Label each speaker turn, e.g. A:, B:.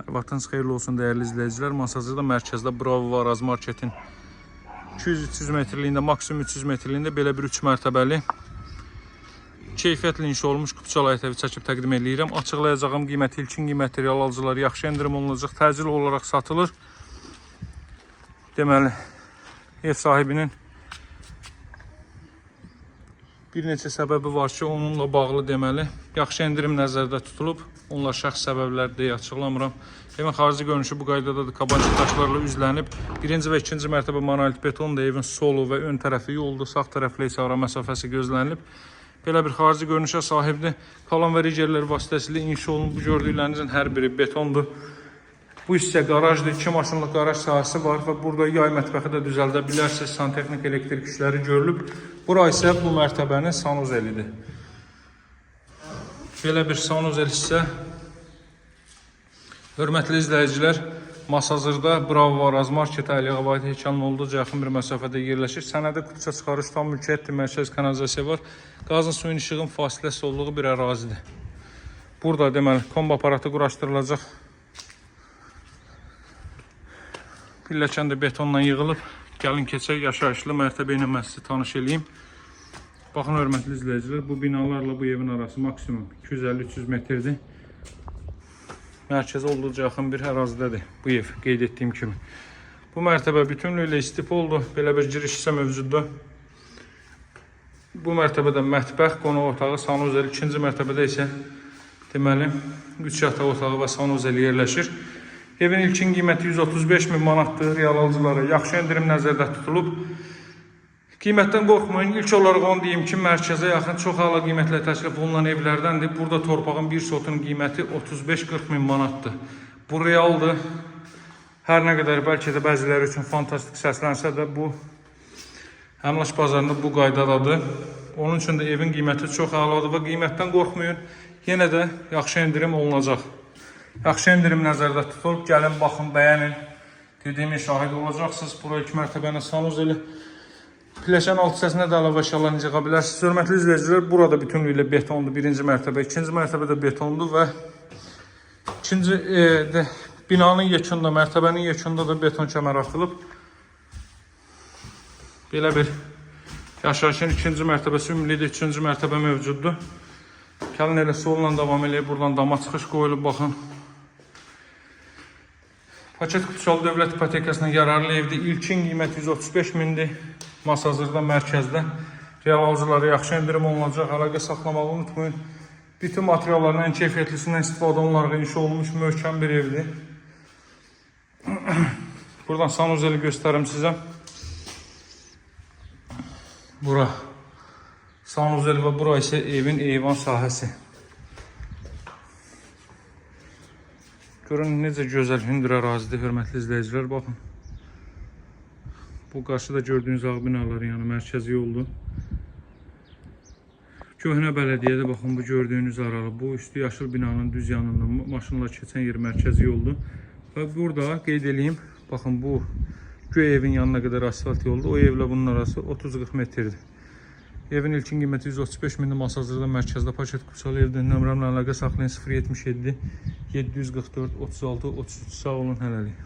A: Vaxtınız xeyirli olsun dəyərli izləyicilər. Masazırda mərkəzdə Bravo Araz Marketin 200-300 metrliyində, maksimum 300 metrliyində belə bir 3 mərtəbəli keyfiyyətli inşa olunmuş kupçalı həyət evi çəkib təqdim eləyirəm. Açıqlayacağım qiyməti ilkin qiyməti real alıcılar yaxşı endirim olunacaq, təcil olaraq satılır. Deməli, ev sahibinin bir neçə səbəbi var ki, onunla bağlı deməli, yaxşı endirim nəzərdə tutulub. Onlar şəxs səbəblər deyə açıqlamıram. Evin xarici görünüşü bu qaydadadır. Kabançı daşlarla üzlənib. Birinci və ikinci mərtəbə monolit betondur. Evin solu və ön tərəfi yoldur. Sağ tərəflə isə ara məsafəsi gözlənilib. Belə bir xarici görünüşə sahibdir. Kalan və rigerlər vasitəsilə inşa olunub. Bu gördüklərinizin hər biri betondur. Bu hissə qarajdır. 2 maşınlıq qaraj sahəsi var və burada yay mətbəxi də düzəldə bilərsiniz. Santexnik elektrik işləri görülüb. Bura isə bu mərtəbənin sanuzelidir. Belə bir sanuzel hissə. Hörmətli izləyicilər, Masazırda Bravo Araz Market Əli Ağa Vahid heykalının olduqca yaxın bir məsafədə yerləşir. Sənədi kupça çıxarış tam mülkiyyətdir, mərkəz kanalizasiya var. Qazın, suyun, işığın fasiləsiz olduğu bir ərazidir. Burada deməli kombi aparatı quraşdırılacaq. Pilləkən də betonla yığılıb. Gəlin keçək yaşayışlı mərtəbə ilə mən sizi tanış eləyim. Baxın hörmətli izləyicilər, bu binalarla bu evin arası maksimum 250-300 metrdir. Mərkəzə olduqca yaxın bir ərazidədir bu ev, qeyd etdiyim kimi. Bu mərtəbə bütünlüklə istif oldu. Belə bir giriş hissə mövcuddur. Bu mərtəbədə mətbəx, qonaq otağı, sanuzel, ikinci mərtəbədə isə deməli 3 yataq otağı və sanuzel yerləşir. Evin ilkin qiyməti 135 min manatdır. Real alıcılara yaxşı endirim nəzərdə tutulub. Qiymətdən qorxmayın. İlk olaraq onu deyim ki, mərkəzə yaxın çox əla qiymətlə təklif olunan evlərdəndir. Burada torpağın bir sotun qiyməti 35-40 min manatdır. Bu realdır. Hər nə qədər bəlkə də bəziləri üçün fantastik səslənsə də bu əmlak bazarında bu qaydadadır. Onun üçün də evin qiyməti çox əladır və qiymətdən qorxmayın. Yenə də yaxşı endirim olunacaq. Yaxşı endirim nəzərdə tutulub. Gəlin, baxın, bəyənin. Dediyimin şahidi olacaqsınız. Bura ilk mərtəbənin sanuzeli. Pilləkən alt hissəsinə də əlavə əşyalarını yığa bilərsiniz. Hörmətli izləyicilər, burada bütünlüklə betondur. Birinci mərtəbə, ikinci mərtəbədə betondur və ikinci binanın yekununda, mərtəbənin yekununda da beton kəmər atılıb. Belə bir yaşayışın ikinci mərtəbəsi, ümumilikdə üçüncü mərtəbə mövcuddur. Gəlin elə solla davam eləyək. Buradan dama çıxış qoyulub, baxın. Paket kupçalı dövlət ipotekasına yararlı evdir. İlkin qiyməti 135 mindir. Masazırda, mərkəzdə. Real alıcılara yaxşı endirim olunacaq. Əlaqə saxlamağı unutmayın. Bütün materialların ən keyfiyyətlisindən istifadə olunaraq inşa olunmuş möhkəm bir evdir. Buradan sanuzeli göstərim sizə. Bura sanuzel və bura isə evin eyvan sahəsi. Görün necə gözəl hündür ərazidir, hörmətli izləyicilər, baxın. Bu qarşıda gördüyünüz ağ binaların yəni mərkəzi yoldur. Köhnə bələdiyyədə baxın bu gördüyünüz aralı, bu üstü yaşıl binanın düz yanında maşınlar keçən yer mərkəzi yoldur. Və burada qeyd eləyim, baxın bu göy evin yanına qədər asfalt yoldur. O evlə bunun arası 30-40 metrdir. Evin ilkin qiyməti 135 mindir. Masazırda mərkəzdə paket kupçalı evdir. Nömrəmlə əlaqə saxlayın 077 744 36 33. Sağ olun hələlik.